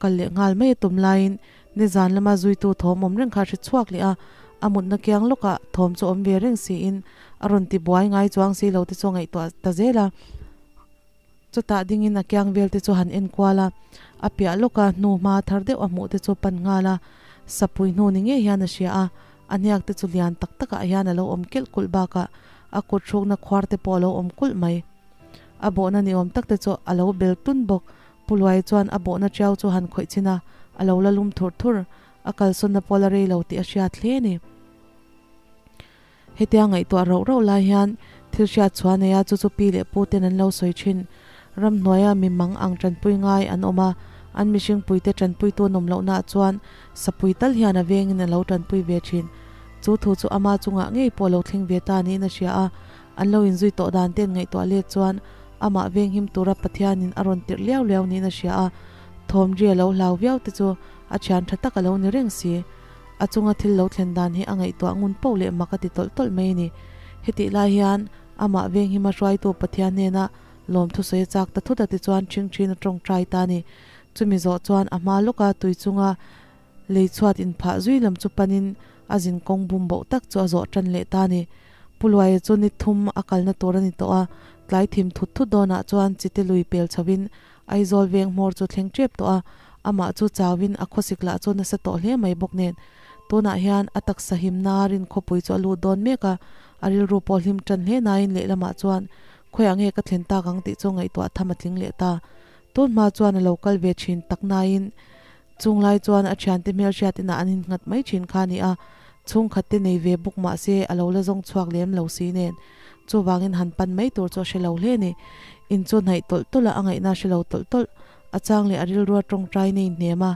kal leh nghal mai a tum laiin nizan lama zuitu thawm awm reng kha a hre chhuak leh a, A mutna kiang lawkah thawm chu awm ve reng siin a rawn ti buai ngai chuang si lo te chu a ngaihtuah ta zel a. Chutah dingin a kiang vel te chu han en kual a, a piah lawka hnu hma thar deuh a hmuh te chu pan nghal a, sapui hnu ni ngei hian a hria a, a hniak te chu lian tak takah hian a lo awm kelh kulh bakah a kut hrukna khuar te pawh a lo awm kulh mai. A bawhna ni awm tak te chu a lo bel tun bawk. Pu Luai chuan a bawhna tiau chu han khawih chin a, a lo la lum thur thur. A kalsawnna pawh la rei lo tih a hriat hle a ni. Hetia ngaihtuah rauh rauh lai hian thil hriat chhuah a nei a, chu chu pi leh pu ten an lo sawi thin. Ramhnuaia mi mang ang tanpui ngai an awm a, an mihring puite tanpuitu an awm lohnaah chuan sapui tal hian a vengin a lo tanpui ve thin. Chu thu chu ama chungah ngei pawh a lo thleng ve ta niin a hria a, an lo inzui tawh dan ten ngaihtuah let chuan amah venghim tura Pathianin a rawn tirh liau liau niin a hria a, thawmri a lo hlau viau te chu a thian tha tak a lo ni reng si. A chunga thil lo thlen dan hi a ngaihtuah ngun poh leh mak a ti tawlh tawlh mai a ni. Hetih lai hian amah venghima hruaitu Pathian hnena lawmthu sawi a chak ta thut a tichuan ṭhing ṭhin a ṭawngṭai ta a ni. Chumi zawh chuan a hma lawka tui chunga lei chhuat inphah zui lam chu panin a zin kawng bum boh tak chu a zawh ṭan leh ta a ni. Pu Luaia chu ni thum a kalna tur a ni tawh a, tlai thim thut thut dawnah chuan chite lui pel chhovin Aizawl veng hmawr chu thleng tep tawh a, amah chu chauin a khawsik lah chu nasa tawh hle mai bawk nen. Tunah hian a taksa himna rinkhawpui chu a lut dawn mek a, a rilru pawh hlim tan hle nain lehlamah chuan khawiah nge ka thlen tak ang tih chu ngaihtuah tham a tling leh ta. Tun hma chuan a lo kal ve thin tak nain chung lai chuan a thiante hmelhriat inah an innghat mai thin kha a ni a, chhungkhat te nei ve bawk mah se a lo la zawng chhuak lem lo si nen. Chuvangin han pan mai tur chu a hre lo hle a ni. In chu hnaih tawlh tawlh a, a ngaihna a hre lo tawlh tawlh. A chang leh a rilrua tawngtai nei hnem a,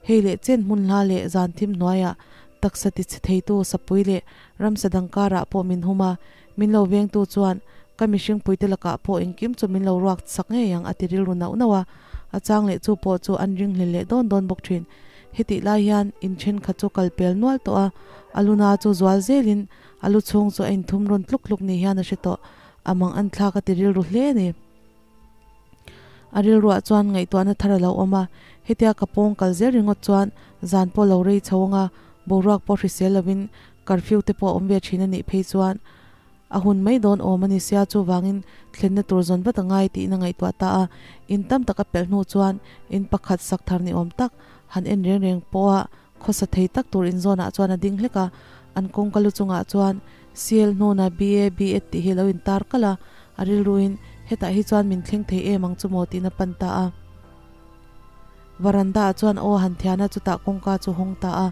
hei leh chen hmun hla leh zan thim hnuaiah taksa ti chhe theitu sapui leh ramsa dang karah pawh min hum a, min lo vengtu chuan ka mihring puite lakah pawh engkim chu min lo ruak sak ngei ang a ti rilru nauh nauh a, a chang leh chu pawh chu an ringhlel leh dawn dawn bawk thin. Hetih lai hian in thenkhat chu kal pel nual tawh a, a luna chu zual zelin A lu chhung chu a inthum rawn tluk tluk ni hian a hre tawh. A mang an thlak a ti rilru hle a ni. A rilruah chuan ngaihtuahna thar a lo awm a, hetia ka pawng kal zel ringawt chuan zan pawh lo rei chho anga boruak pawh hrisel lovin curfew te pawh a awm ve thin a nih phei chuan a hun mai dawn awm a ni sia chuvangin thlenna tur zawn vat a ngai tiin a ngaihtuah ta a. In tam tak a pelh hnu chuan in pakhat sak thar ni awm tak han en reng reng pawha Khawsa thei tak tur inzawnah chuan a ding hlek a, an kawngka lu chungah chuan CL hnuna BA BEd tih hi a lo intar kalh a, a rilruin hetah hi chuan min thleng thei em ang chu maw tiin a pan ta a. Varanda ah chuan aw han thian a, chutah kawngka chu hawng ta a,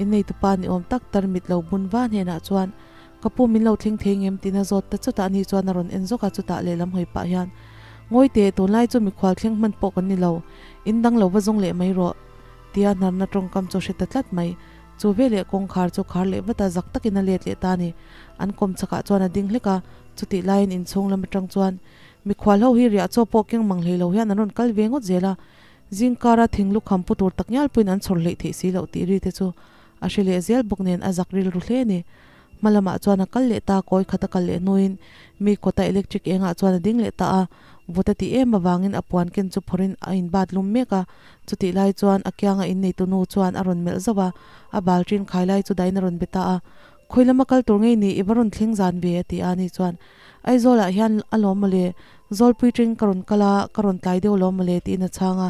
inneitupa ni awm tak tarmit lo bun va hnenah chuan Ka pu min lo thleng thei ngem tiin a zawt ta chutah ani chuan a rawn en zawk a, chutah lehlam hawi pah hian Ngawi teh, tunlai chu mikhual thleng hman pawh kan ni lo, in dang lo va zawng leh mai rawh. Tia hnarna tawngkam chu a hre ta tlat mai. Chu veleh kawngkhar chu khar leh vat a, zak takin a let leh ta a ni. An kawm chakah chuan a ding hlek a, chutih laiin inchhung lam atang chuan mikhual ho hi riah chaw pawh keng mang hlei lo hian an rawn kal ve ngawt zel a, zingkara thing lukham pu tur tak ngial pawhin an chhawr hleih theih si loh tih ri te chu a hre leh zel bawk nen a zak rilru hle a ni. Hma lamah chuan a kal leh ta, kawi khat a kal leh hnuin mi kawta electric engah chuan a ding leh ta a, vawt a tih em avangin a puan ken chu phawrhin a inbat lum mek a, chutih lai chuan a kianga inneitu nu chuan a rawn melh zauh a, a bal ṭin khai lai chu dahin a rawn be ta a, Khawi lama kal tur ngei ni, i va rawn thleng zan ve a ti a, ni chuan Aizawlah hian a lawm mawle, Zawlpui ṭing ka rawn kal a, ka rawn tlai deuh lawm mawle tiin a chhang a.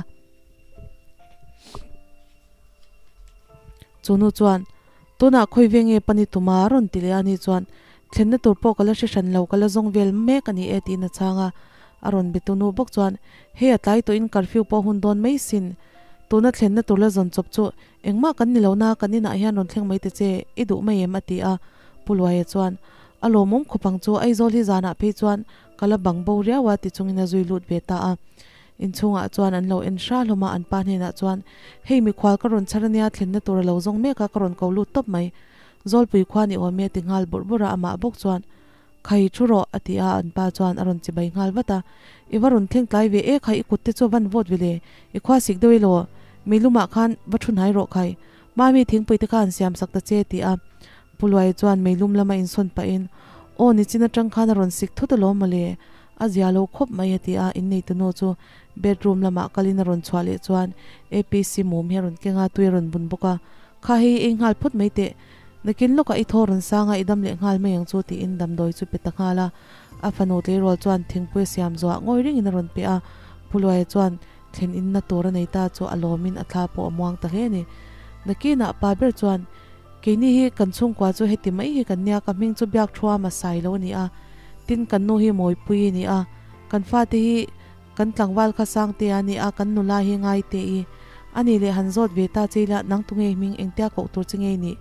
Chu nu chuan Tunah khawi ve nge pani tuma a rawn ti leh a, ani chuan thlenna tur pawh ka la hre hran lo, ka la zawng vel mek a ni e tiin a chhang a. A rawn be tunu bawk chuan hei a tlai tawhin curfew pawh hun dawn mai sin, tuna thlenna tur la zawn chawp chu engmah kan ni lo na, kan inah hian rawn thleng mai ta che, i duh mai em a ti a. Pu Luaia chuan a lawmawm khawp ang chu, Aizawl hi zanah phei chuan ka la bang bo riau a ti chungin a zui lut ve ta a. Inchhungah chuan an lo en hra hlawm a, an pa hnenah chuan, Hei mikhual ka rawn chhar ania, thlenna tur a lo zawng mek a, ka rawn ko lut tawp mai. Zawlpui khua ni awm e a ti nghal bawrh bawrh a, amah bawk chuan, Khai, thu rawh, a ti a, an pa chuan a rawn chibai nghal vat a. I va rawn thleng tlai ve e khai, i kut te chu a van vawt ve le, i khua sik deuh elaw? Meilumah khan va thu hnai rawh khai, Mami thingpui te kha an siam sak ta che, a ti a. Pu Luai chuan meilum lama insawn pahin, Aw, nichin atang khan a rawn sik thut alawm mawle, a zia lo khawp mai a ti a, inneitu nu chu bedroom lamah kalin a rawn chhuah leh chuan APC mum hi a rawn keng a, tui a rawn bun bawk a, Kha hei ei nghal phawt mai teh, Nakin lawkah i thaw rawn sang a, i dam leh nghal mai ang chu tiin damdawi chu pe ta nghal a. A fanu tleirawl chuan thingpui a siam zuah ngawi ringin a rawn pe a. Pu Luaia chuan thlen inna tur a nei ta chu a lawmin a thla pawh a muang ta hle a ni. Nakinah pa ber chuan, Keini hi kan chhungkua chu heti mai hi kan nia, ka hming chu biak thu a sai lo a ni a, tin kan nu hi Mawipui a ni a, kan fate hi kan tlangval kha Sangte a ni a, kan nula hi Ngaite i a ni leh han zawt ve ta che ila, nang tu ngei hming engtia koh tur che ngei nih?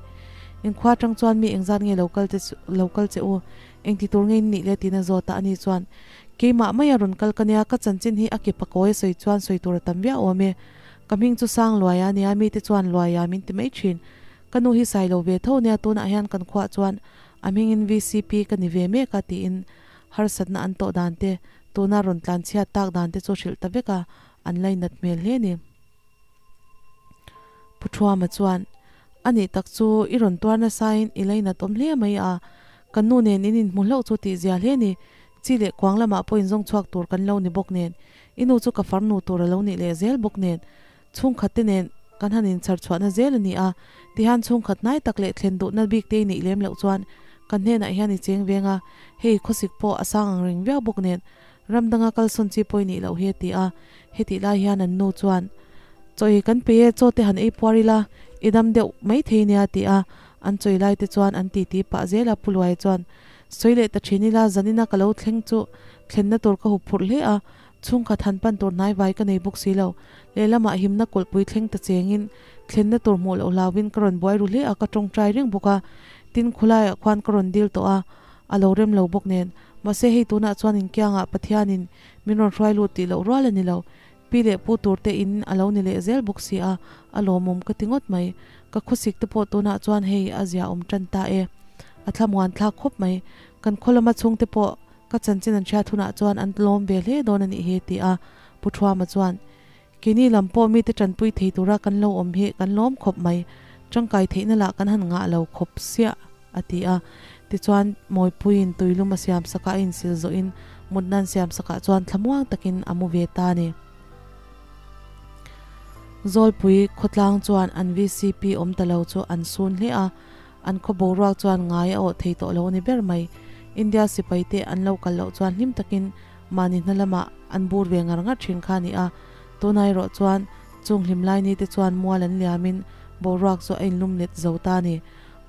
Inkhua atang chuan mi engzat nge lo kal che lo kal che u? Engti tur ngei nih le tiin a zawt a, ani chuan, Keimah maia rawn kal ka nia, ka chanchin hi a ke pakawi a sawi chuan sawi tur a tam viau awm e. Ka hming chu Sang Luaia a nia, mite chuan Luaia min ti mai thin. Ka nu hi sai lo ve tho nia, tunah hian kan khuah chuan a hmingin VCP ka ni ve mek a tiin harsatna an tawh dan te, tuna rawn tlan chhiat tak dan te chu hrilh ta vek a, an lainat hmel hle ni. Pu Thuama chuan, A nih tak chu i rawn tuar nasain i lainat awm hle mai a, kan nu nen in inhmu hlauh chu tih zia hle ni. Chi leh kuang lamah pawh inzawng chhuak tur kan lo ni bawk nen, i nu chu ka farnu tur a lo nih leh zel bawk nen, Chhungkhat te nen kan han inchhar chhuahna zel a ni a, tihian chhungkhat hnai tak leh thlen duhna bik te i neih lem loh chuan kan hnenah hian i cheng veng a, hei khawsik pawh a sang ang reng viau bawk nen ram danga kalsawn chi pawh i nih loh hi a ti a, hetih lai hian an nu chuan Chaw ei kan pe e, chaw te han ei puar ila, i dam deuh mai thei nia a ti a, an chawi lai te chuan an titi pah zel a, Pu Luai chuan Sawi leh ta thin ila, zanina ka lo thleng chu thlenna tur ka hup phurh hle a, Chhungkhat han pan tur hnai vai ka nei bawk si lo. Lehlamah himna kawlhpui thleng ta chengin thlenna tur hmuh loh hlauhin ka rawn buai ru hle a, ka tawngtai reng bawk a. Tin, khulaiah khuan ka rawn dil tawh a, a lo rem lo bawk nen. Mahse, hei tunah chuan inkiangah Pathianin min rawn hruai lut tih loh rual a ni lo. Pi leh pu tur te in a lo ni leh zel bawk si a, a lawmawm ka ti ngawt mai. Ka khawsik te pawh tunah chuan hei a zia awm tan ta e. A thlamuan thlak khawp mai. Kan khaw lama chhungte pawh Ka chanchin an hriat hunah chuan an tlawm ve hle dawn a nih hi ti a Pu Thuama chuan, Keini lam pawh mite tanpui thei tura kan lo awm hi kan lawm khawp mai, tangkai theihna lah kan han ngah lo khawp siah a ti a. Tichuan Mawipuiin tuilum a siam sakah a insil zawhin mutna an siam sakah chuan thlamuang takin a mu ve ta a ni. Zawlpui khawtlang chuan an VCP awm ta lo chu an sun hle a. An khaw boruak chuan ngai a awh thei tawh lo a ni ber mai. India sipai te an lo kal loh chuan hlim takin mahni hna lamah an bur ve ngar ngar thin kha a ni a. Tunah erawh chuan chung hlim lai ni te chuan mual an liamin boruak chu a inlum let zo ta a ni.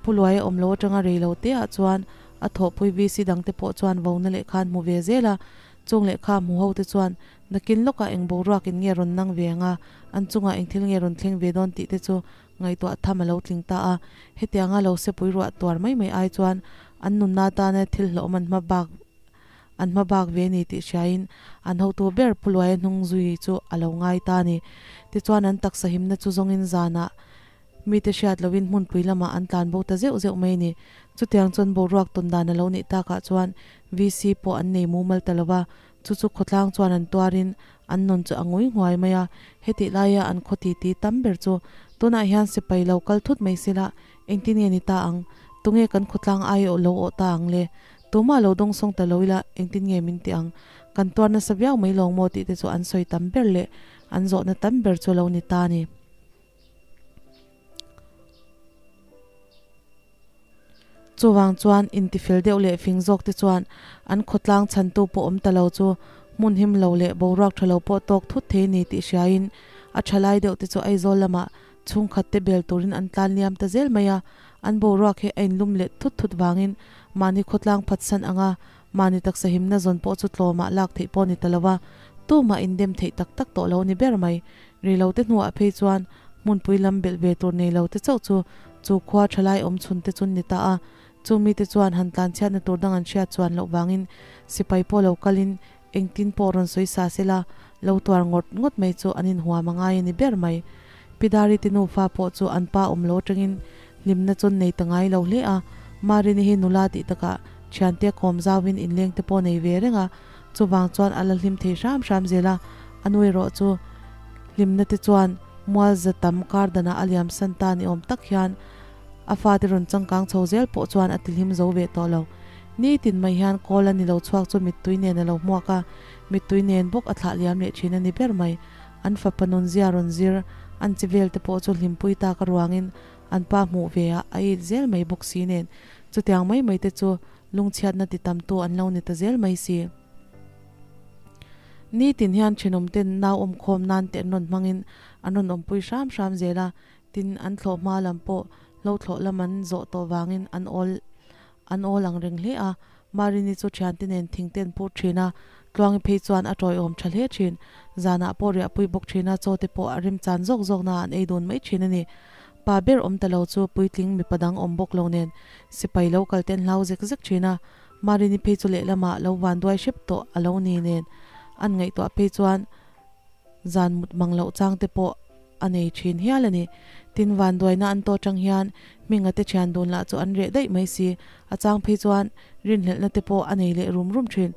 Pu Luai a awm lo atanga rei lo te ah chuan a thawhpui VC dang te pawh chuan vona lehkha an hmu ve zel a. Chung lehkha hmu ho te chuan nakin lawkah eng boruak in nge rawn nang ve ang a, an chungah eng thil nge rawn thleng ve dawn tih te chu Ngaihtuah tham a lo tling ta a, hetianga lo sepui ruah tuar mai mai ai chuan an nunna atana thil hlawhawm an hma bak an hma bak ve ni tih hriain an hotu ber Pu Luaia hnung zui chu a lo ngai ta a ni. Tichuan an taksa himna chu zawngin zanah mite hriat lohin hmunpui lamah an tlan bo ta zeuh zeuh mai a ni. Chutiang chuan boruak tawn dan a lo nih takah chuan VC pawh an nei mumal ta lo va, Chu chu khawtlang chuan an tuarin an nun chu a ngui nghuai mai a, hetih laia an khaw titi tam ber chu tunah hian sipai lo kal thut mai sila engtin nge ni ta ang, tunge kan khawtlang ai lo awh ta ang le, tumah lo dawngsawng ta lo ila engtin nge min ti ang, kan tuar nasa viau mai lawng maw tih te chu an sawi tam ber leh an zawhna tam ber chu lo ni ta a ni. Chuvang chuan intifel deuh leh fing zawk te chuan an khawtlang chhantu pawh awm ta lo chu hmun him lo leh boruak tha lo pawh tawk thut thei ni tih hriain a tha lai deuh te chu Aizawl lamah chhungkhat te bel turin an tlan liam ta zel mai a, an boruak hi a inlum leh thut thut vangin mahni khawtlang phatsan anga mahni taksa himna zawn pawh chu tlawmah lak theih pawh ni ta lo a, tumah indem theih tak tak tawh lo a ni ber mai. Rei lo te hnuah phei chuan hmunpui lam belh ve tur nei lo te chauh chu chu khua thalai awm chhun te chun ni ta a. Chu mite chuan han tlanchhiatna tur dang an hriat chuan loh vangin sipai pawh lo kalin engtin pawh rawn sawi sa sela lo tuar ngawt ngawt mai chu an inhuam a ngai a ni ber mai. Pidari te nufa pawh chu an pa awm lo atangin hlimna chun nei ta ngai lo hle a. Marini hi nula tih takah thiante kawm zauhin inleng te pawh nei ve reng a. Chuvang chuan a la hlim thei hram hram zel a, a nu erawh chu hlimna te chuan mual za tam kar danah a liam san ta ni awm tak hian a fate rawn changkang chho zel pawh chuan a ti hlim zo ve tawh lo. Nitin mai hian kawl a ni lo chhuak chu mittui nen a lo hmuak a, mittui nen bawk a thlah liam leh thin a ni ber mai. An fapa nunzia rawn zir an chi vel te pawh chu hlimpui tak a ruangin an pa hmuh ve ah a it zel mai bawk si nen chutiang mai mai te chu lungchhiatna ti tamtu an lo ni ta zel mai si. Nitin hian thenawm ten nau awmkhawm nan te an rawn hmangin an rawn awmpui hram hram zel a, tin an thlawh hma lam pawh hlo thlawh lam an zawh tawh vangin an awl an awl ang reng hle a. Marini chu thiante nen thing te an pur thin a, Tluangi phei chuan a tawiawm tha hle thin. Zanah pawh riahpui bawk thin a, chaw te pawh a remchan zawk zawk naah an ei dun mai thin a ni. Pa ber awm ta lo chu puitling mipa dang awm bawk lo nen sipai lo kal te an hlau zek zek thin a, Marini phei chu lehlamah lo vanduai hrep tawh a lo ni nen an ngaihtuah phei chuan zan mut mang loh chang te pawh a nei thin hial a ni. Tin vanduaina an tawh tang hian Hminga te thian dun lah chu an reh daih mai si, a chang phei chuan rinhlelhna te pawh a nei leh rum rum thin.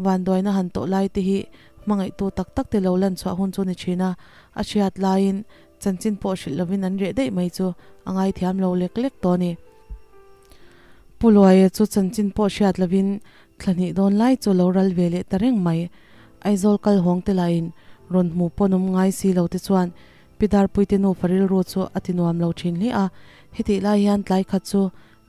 Vanduaina han tawh lai te hi hmangaihtu tak tak te lo lan chhuah hun chu ni thin a, a hriat laiin chanchin pawh hrilh lovin an reh daih mai chu a ngaithiam lo lek lek tawh a ni. Pu Luaia chu chanchin pawh hriat lovin thla hnih dawn lai chu lo ral ve leh ta reng mai. Aizawl kal hawng te lahin rawn hmu pawn awm ngai si lo te chuan Pi Darpuite nufa rilru chu a ti nuam lo thin hle a. Hetih lai hian tlai khat chu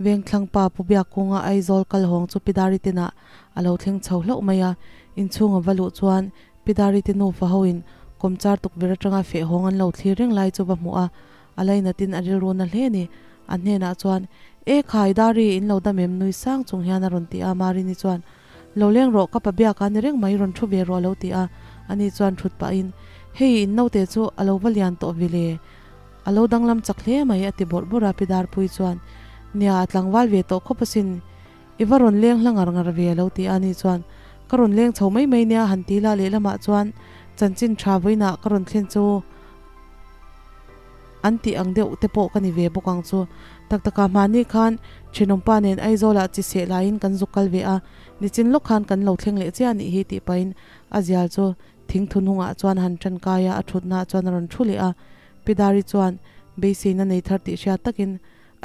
Vengthlang pa Pu Biakkunga Aizawl kal hawng chu Pi Dari tinah a lo thleng chho hlauh mai a. Inchhunga va luh chuan Pi Dari te nufa hoin kawmchar tukverh atanga feh hawng an lo thlir reng lai chu va hmuh a, a lainatin a rilru na hle a ni. A hnenah chuan, E khai, Dari, in lo dam em? nui sang chung hian a rawn ti a, Marini chuan, Lo leng rawh, ka pa biak a ni reng mai, rawn thu ve rawh a lo ti a. Ani chuan thut pahin, Hei, in naute chu a lo va lian tawh ve le, a lo danglam chak hle mai a ti bawrh bawrh a, Pi Darpui chuan, Nia, a tlangval ve tawh khawp asin, I va rawn leng hla ngar ngar ve a lo ti a, ani chuan, Ka rawn leng chho mai mai nia han ti la lehlamah chuan chanchin tha vawiinah ka rawn thlen chu an tih ang deuh te pawh ka ni ve bawk ang chu. Tak takah hmahni khan thenawmpa nen Aizawlah chi seh laiin kan zuk kal ve a, nichin lawk khan kan lo thleng leh chiah anih hi tih pahin a zial chu thingthu hnungah chuan han tan kai a, a thutnaah chuan a rawn thu leh a. Pi Dari chuan beiseina nei thar tih hriat takin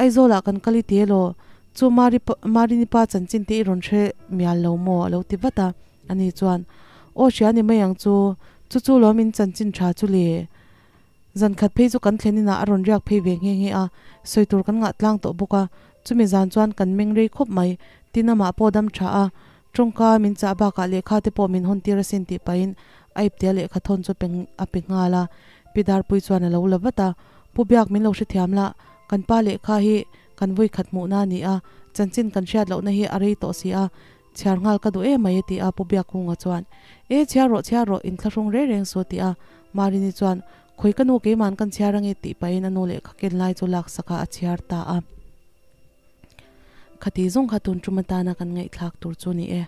Aizawlah kan kal i ti elaw? Chu Mari Marini pa chanchin te i rawn hre mial lo maw? a lo ti vat a. Ani chuan, Aw hria ni mai ang chu, chu chu lawm in chanchin tha chu le. Zan khat phei chu kan thlen inah a rawn riak phei ve nghe nghe a, sawi tur kan ngah tlang tawh bawk a. Chumi zan chuan kan meng rei khawp mai, tin amah pawh dam tha a, tawngka min chah bakah lehkha te pawh min hawn tir asin tih pahin a iptea lehkha thawn chu pe a pe nghal a. Pi Darpui chuan a lo la vat a, Pu Biak min lo hrethiam lah, Kan pa lehkha hi kan vui khat hmuhna a ni a, chanchin kan hriat lohna hi a rei tawh si a, chhiar nghal ka duh em mai a ti a, Pu Biakkunga chuan, E chhiar rawh chhiar rawh, inthlahrung reng reng su a ti a, Marini chuan, Khawi ka nu keiman kan chhiar ange tih pahin a nu lehkha ken lai chu laksak a a chhiar ta a. Khati zawng kha tun tum atana kan ngaihthlak tur chu ni e.